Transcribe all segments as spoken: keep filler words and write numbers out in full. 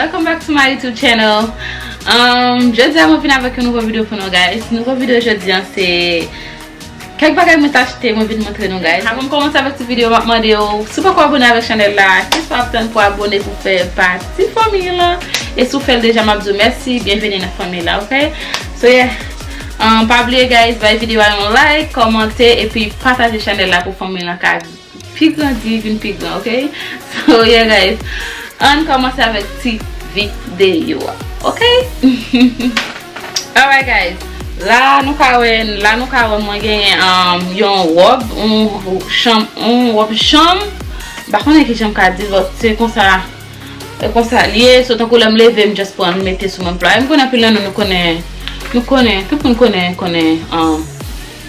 Welcome back to my YouTube channel. Um, jodi a mwen vin avèk yon nouvo videyo pou nou, guys. Nouvo videyo jodi a se kèk bagay mwen t achte, mwen vin montre nou, guys. Avan m kòmanse avèk ti videyo, m ap mande w, si w poko abone avèk chanèl la, kisa w ap tann pou abone pou fè pati fanmi lan? E si w fè l deja, m ap di w mèsi, byenveni nan fanmi la, ok? So yeah, um, pa bliye, guys, bay videyo a yon like, kòmante, epi pataje chanèl la pou fanmi lan ka pi grandi, vin pi gran, ok? So yeah, guys, ann kòmanse avèk ti videyo a, ok? Alright, guys, la nou ka wè, la nou ka wè mwen genyen, um, yon wòb, yon chanm, yon wòb chanm. M pa konnen kijan m ka di l, but se konsa, se konsa l ye. So tankou lè m leve, m just pran l, m mete sou mwen, m plwaye. M konnen anpil nan nou, nou konnen, nou konnen, tout moun konnen, konnen, um,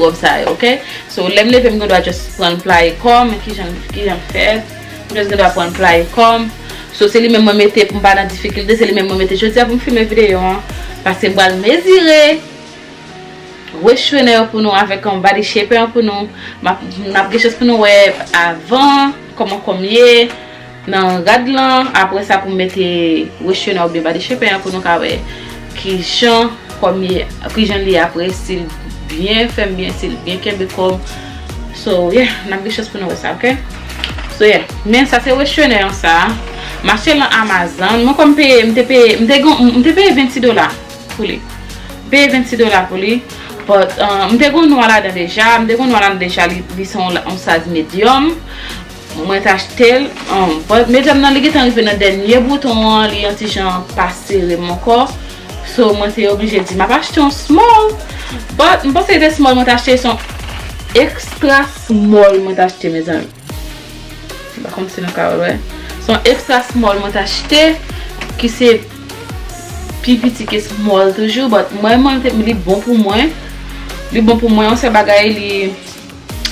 wòb sa yo, ok? So lè m leve, m gen dwa just pran l, plwaye kò m. Men kijan, kijan l fèt? M just gen dwa pran l, plwaye kò m. So se li menm mwen mete pou m pa nan difikilte, se li menm mwen mete jodi a pou m filme videyo an. Paske m pral mezire waist trainer yo pou nou avèk yon body shaper pou nou. M ap, n ap gen chans pou nou wè avan kòman kò m ye nan rad lan. Apre sa pou m mete waist trainer oubyen body shaper an pou nou ka wè kijan kò m ye, kijan l ye apre, si l byen fè m byen, si l byen kenbe kò m. So yeah, n ap gen chans pou nou wè sa, ok? So yeah, men sa se waist trainer an sa. M achte l nan Amazon. Mwen kòm peye, m te peye, m te gon, m te peye vennsis dola pou li. M peye vennsis dola pou li. But, uh, m te gon nwa ladan deja. M te gon nwa ladan deja. Li, li se yon, yon size medium. Mwen te achte l. Um, but medium nan, li gentan rive nan dènye bouton an. Li yon ti jan pa sere m ankò. So, mwen te oblije di, m ap achte yon small. But, m panse se small mwen te achte, se yon extra small mwen te achte, mezanmi. M pa konn si nou ka wè. Se yon extra small mwen t achte, ki se pi piti ke small toujou, but mwen, mwen, li bon pou mwen. Li bon pou mwen, yon sèl bagay, li,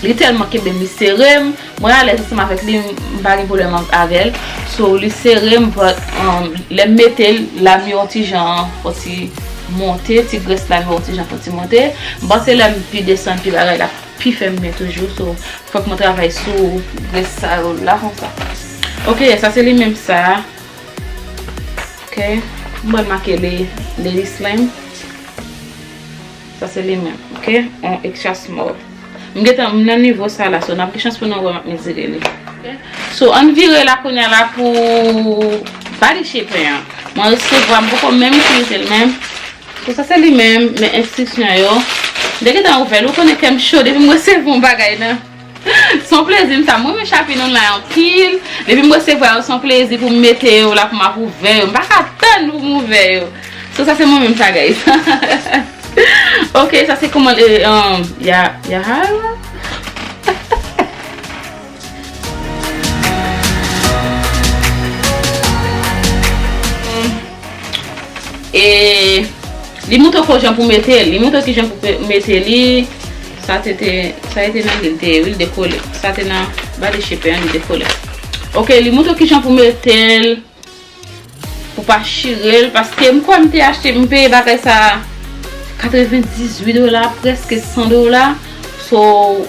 li tèlman kenbe m, li sere m. Mwen alèz ansanm avèk li, m pa gen pwoblèm avè l. So, li sere m, but, um, lè m mete l, la m yon ti jan fè ti monte, ti grès la m yon ti jan fè ti monte. M panse lè m pi desann, pi bagay la pi fè m byen toujou. So, fòk mwen travay sou grès sa yo la konsa. Ok, sa se li menm sa. Ok, m pral make li, li slim. Sa se li menm, ok? On extra small. M gentan, m nan nivo sa la, so n ap gen chans pou nou wè m ap mezire li. Ok? So, ann vire la kounye a la pou body shaper an. Mwen resevwa, m poko menm itilize l menm. So, sa se li menm, men enstriksyon yo. M te gentan ouvè l, ou konnen kè m cho depi m resevwa yon bagay nan. Se yon plezi m sa. Mwen renmen chapin online anpil. Depi m resevwa yo, se yon plezi pou m mete yo la, pou m ap ouvè yo. M pa ka tann pou m ouvè yo. So, sa se mwen menm sa, guys. Ok, sa se kòman, eh, um, ya, ya, ha. E li montre w kijan pou mete l. Li montre w kijan pou pe-, mete li. Sa te, te, sa te nan li, li te, wi, li dekole. Sa te nan body shaper an, li dekole. Ok, li montre w kijan pou mete l. Pou pa chire l, paske m kwè m te achte, m peye bagay sa katrevendizuit dola, prèske san dola. So,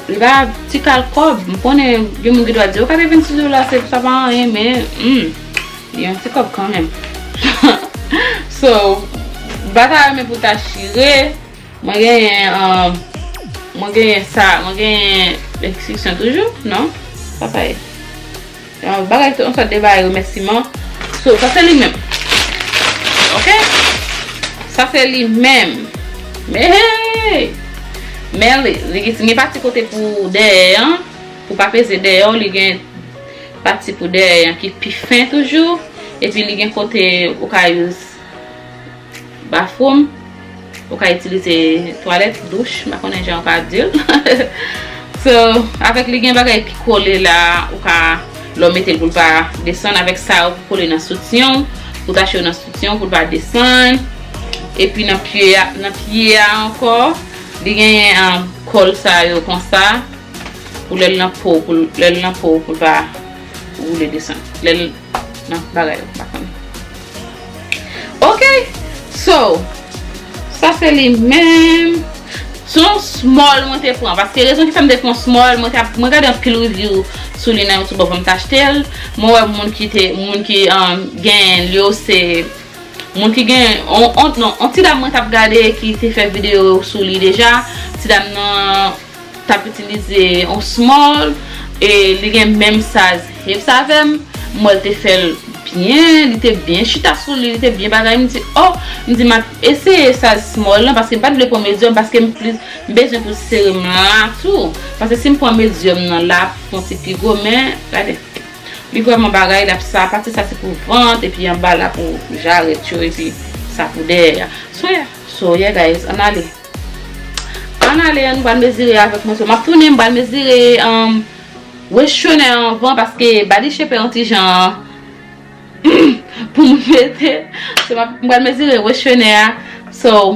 li pa ti kal kòb. M konnen gen moun ki dwa di, "O, katrevendizuit dola, se, sa pa anyen," men, hmm, li yon ti kòb kanmenm. So, m pa ta renmen pou ta chire. Mwen genyen, um, mwen genyen sa, mwen genyen enstriksyon toujou, non? Sa sa ye? Yon bagay, yon sòt de bagay remèsiman. So, sa se li menm. Ok? Sa se li menm. Men, hey! Men li, li gen pati kote pou dèyè an. Pou pa peze dèyè w, li gen pati pou dèyè an ki pi fen toujou. Epi li gen kote ou ka use bathroom. Ou ka itilize twalèt, douch, m pa konnen jan ou ka di l. So, avèk li gen bagay ki kole la, ou ka, lè w mete l pou l pa desann, avèk sa ou kole nan soutyen w, pou tache w nan soutyen w, pou l pa desann. Epi nan pye a, nan pye a ankò, li genyen, um, kòl sa yo konsa, pou lè l nan po, pou l, lè l nan po, pou l pa woule desann. Lè l nan bagay yo, m pa konnen. Ok, so, sa se li menm. Se yon small mwen te pran, paske rezon ki fè m te pran small, mwen te ap, mwen gade anpil review sou li nan YouTube anvan m t achte l. Mwen wè moun ki te, moun ki, um, genyen l yo, se moun ki gen, on, on, non, on ti dam mwen t ap gade ki te fè videyo sou li deja. Ti dam nan t ap itilize on small, e li gen menm size hips avè m. M wè l te fè l byen, li te byen chita sou li, li te byen bagay. M di, oh, m di, m ap eseye size small lan, paske m pa t vle pran medium, paske m plis, m bezwen pou sere m la tou. Paske si m pran medium nan la, ap fè yon ti pi gwo, men, gade. Li vrèman bagay, l ap sa, pati sa se pou vant, epi anba la pou jarèt yo, epi sa pou dèyè a. So, yeah. So, yeah, guys, ann ale. Ann ale, ann pral mezire avèk mwen. So, m ap tounen, m pral mezire, um, waist trainer anvan, paske body shape yon ti jan pou m mete. So, m ap, m pral mezire waist trainer a. So,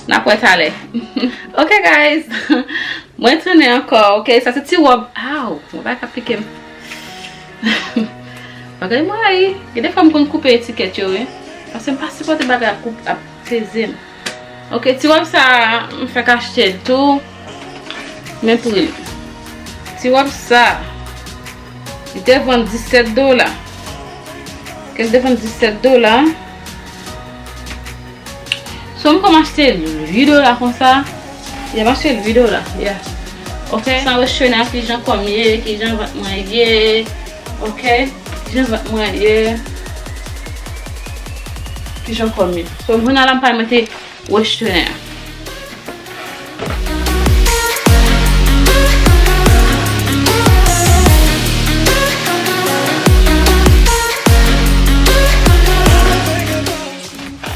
n ap wè talè. Ok, guys. Mwen tounen ankò, ok? Sa se ti wòb. Aw, mwen pa ka pike m. Bagay mwen rayi. Gen de fwa m konn koupe etikèt yo, wi. Paske m pa sipòte bagay ap koup-, ap peze m. Ok, ti wòb sa a, m fèk achte l tou. Men pri l. Ti wòb sa, li te vann disèt dola. Ke l te vann disèt dola. So, m kòm achte l uit dola konsa. Yeah, m achte l uit dola, yeah. Ok? San waist trainer, kijan kò m ye, kijan vant mwen ye. Ok? Kijan vant mwen ye. Kijan kò m ye. So, kounye a la m pral mete waist trainer.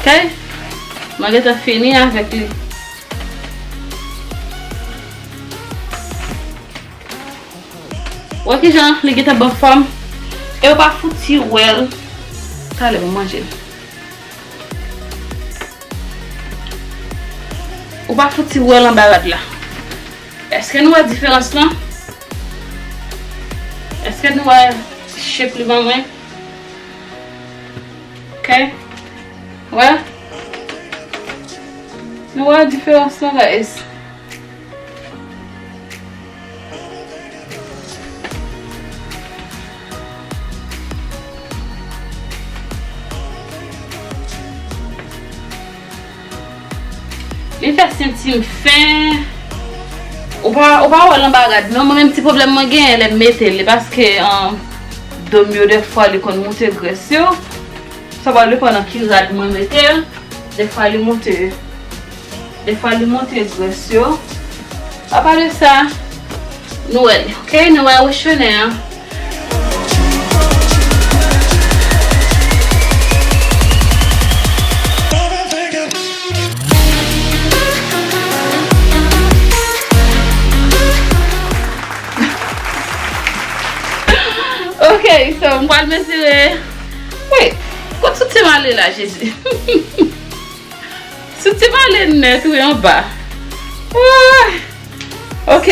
Ok? Mwen gentan fini avèk li. Wè kijan li gentan ban fòm. E ou pa fouti wè l. Talè pou manje l. Ou pa fouti wè l anba rad la. Èske nou wè diferans lan? Èske nou wè shape li ban mwen? Ok. Wè. Nou wè diferans lan, guys. Li fè senti m fen. Ou pa, ou pa wè l anba rad, non? Mwen menm ti pwoblèm mwen genyen lè m mete l, paske, um, do m yo dèfwa li konn moute grès yo. Sa va depann nan ki rad mwen mete l. Dèfwa li moute, dèfwa li moute grès yo. Apa de sa, nou wè l, ok? Nou wè waist trainer an. Ok, so, m pral mezire. Wait, kot soutyen m ale la, Jezi? Soutyen m ale nèt, wi, anba. Ah! Ok.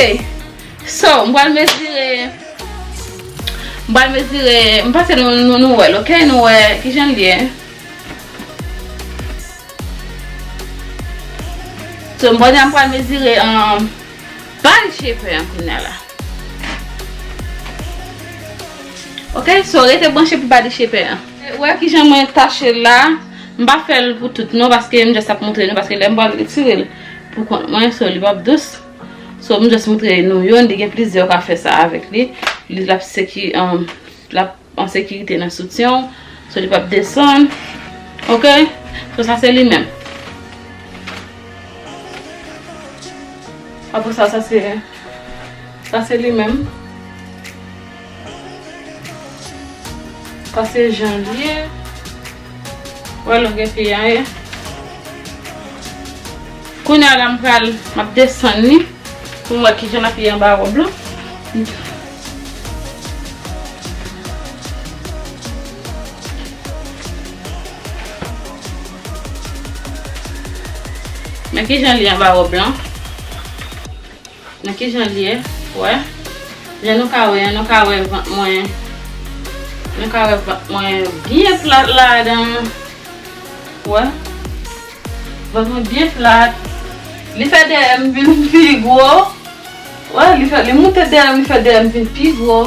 So, m pral mezire. M pral mezire. M panse nou, nou, nou wè l, ok? Nou wè kijan l ye. So, m pral, m pral mezire, um, body shaper an kounye a la. Ok, so rete branche pou body shaper an. Ou wè kijan mwen tache l la? M pa fè l pou tout non, paske m just ap montre nou, paske lè m pral retire l pou kont mwen, so li p ap dous. So, m just montre nou youn, li gen plizyè ou ka fè sa avèk li. Li l ap seki-, um, l ap an sekirite nan soutyen w. So, li p ap desann. Ok? So, sa se li menm. Apre sa, sa se, sa se li menm. Sa se jan l ye. Wè longè pye a ye. Kounye a la, m pral, m ap desann li. Pou m wè kijan l ap ye anba wòb lan. Men kijan l ye anba wòb lan. Men kijan l ye, wè. Jan nou ka wè, nou ka wè vant mwen. Nou ka wè vant mwen byen plat ladan. Wè. Vant mwen byen plat. Li fè dèyè m vin pi gwo. Wè, li fè, li moute dèyè m, li fè dèyè m vin pi gwo.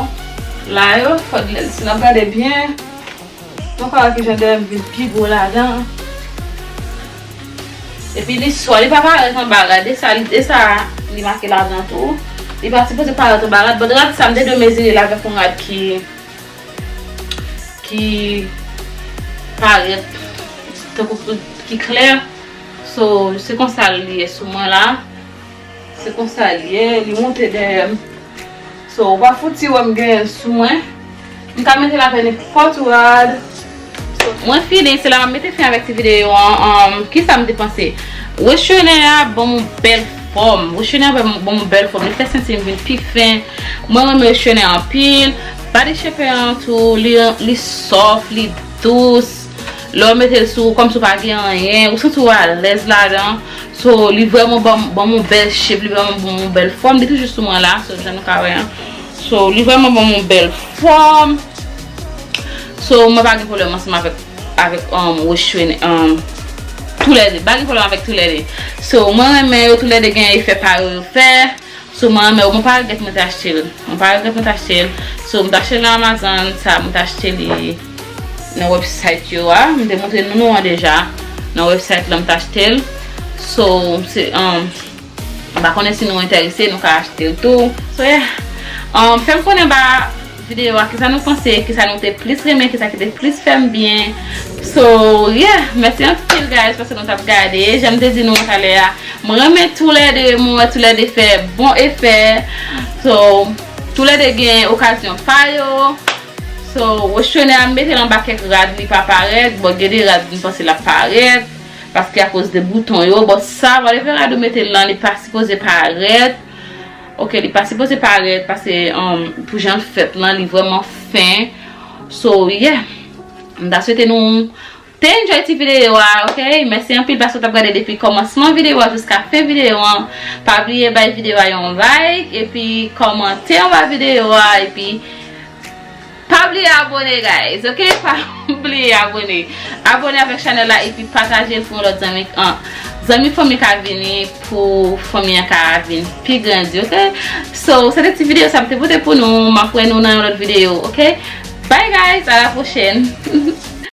La yo, fò, si n ap gade byen, nou ka wè kijan dèyè m vin pi gwo ladan. Epi li swa, li pa parèt anba rad, e sa, e sa li make ladan tou. Li pa sipoze parèt anba rad, but rad sa m te dwe mezire l avèk yon rad ki, ki parèt tankou ki klè. So, se konsa li ye sou mwen la. Se konsa li ye, li moute dèyè m. So, ou pa fouti wè m genyen l sou mwen. M ka mete l avè nenpòt rad. So, mwen fini, se la m ap mete fen avèk ti videyo an. Um, kisa m te panse? Wechonè a ban m yon bèl fòm. Wechonè a ban m, ban m yon bèl fòm. Li fè senti m vin pi fen. Mwen renmen wechonè anpil. Body shape an tou, li, li soft, li dous. Lè w mete l sou ou, kòmsi w pa gen anyen, ou santi w alèz ladan. So, li vrèman ban m, ban m yon bèl shape, li vrèman ban m yon bèl fòm, li toujou sou mwen la, so, jan nou ka wè an. So, li vrèman ban m yon bèl fòm. So, mwen pa gen pwoblèm ansanm avèk, avèk, um, wechonè, um, toulède. M pa gen pwoblèm avèk toulède. So, mwen renmen yo toulède gen efè pa yo yo fè. So, mwen renmen yo, mwen pa regrèt mwen te achte l. Mwen pa regrèt mwen te achte l. So, mwen te achte l nan Amazon, sa, mwen te achte li nan website yo a. Mwen te montre nou nou an deja. Nan website la, mwen te achte l. So, se, um, m pa konnen si nou enterese, nou ka achte l tou. So, yeah. Um, fè m konnen ba videyo a, kisa nou panse, kisa nou te plis renmen, kisa ki te plis fè m byen. So, yeah, mèsi anpil, guys, paske nou t ap gade. Jan m te di nou talè a, mwen renmen toulède, mwen wè toulède fè bon efè. So, toulède gen okazyon pa yo. So, wechonè a, m mete l anba kèk rad, li pa parèt. Bon, gen de rad, m panse l ap parèt. Paske akoz de bouton yo. Bon, sa, whatever rad ou mete l lan, li pa sipoze parèt. Ok, li pa sipoze parèt, paske, um, pou jan l fèt lan, li vrèman fen. So, yeah. M ta swete nou te enjoy ti videyo a, ok? Mèsi anpil paske w t ap gade depi kòmansman videyo a jiska fen videyo an. Pa bliye bay videyo a yon like, epi kòmante anba videyo a, epi pa bliye abone, guys, ok? Pa bliye abone. Abone avèk chanèl la, epi pataje l pou yon lòt zanmi, an, zanmi fanmi ka vini, pou fanmi an ka vin pi grandi, ok? So, se te ti videyo sa m te pote pou nou. M ap wè nou nan yon lòt videyo, ok? Bye, guys, à la prochaine.